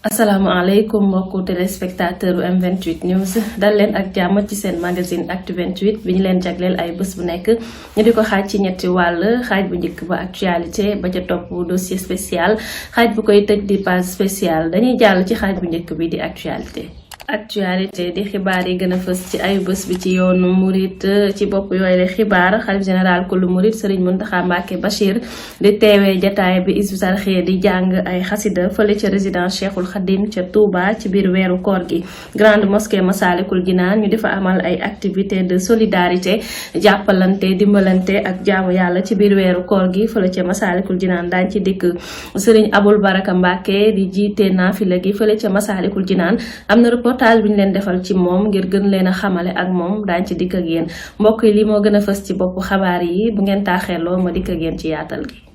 asalaamaaleykum mbokku téléspectateur M28 News dal leen ak jàmm ci seen magazine Actu 28 bi ñu leen jagleel ay bés bu nekk ñu di ko xaaj ci ñetti wàll xaaj bu njëkk ba actualité ba ca topp dossier spécial xaaj bu koy tëj di page spéciale dañuy jàll ci xaaj bu njëkk bi di actualité di xibaar yi gën a fës ci ay bés bi ci yoonu murit ci bopp yooyu la xibaar xalif général kullu murit Serigne Mountakha Mbacké Bachir di teewee jataay bi Hizbut Tarqiyyah di jàng ay xasida fële ca résidence Cheikhul Khadim ca Touba ci biir weeru koor gi grande mosquée Massalikul Jinaan ñu defa amal ay activité de solidarité jàppalante dimbalante ak jaamu yàlla ci biir weeru koor gi fële ca Massalikul Jinaan daañ ci dikk Serigne Aboul Baraka Mbacké di jiite naafila gi fële ca Massalikul Jinaan am na reportage bi ñu leen defal ci moom ngir gën leen a xamale ak moom daañ ci dikk ak yéen mbokk yi li moo gën a fës ci boppu xabaar yi bu ngeen taaxeeloo ma dikk ak yéen ci yaatal gi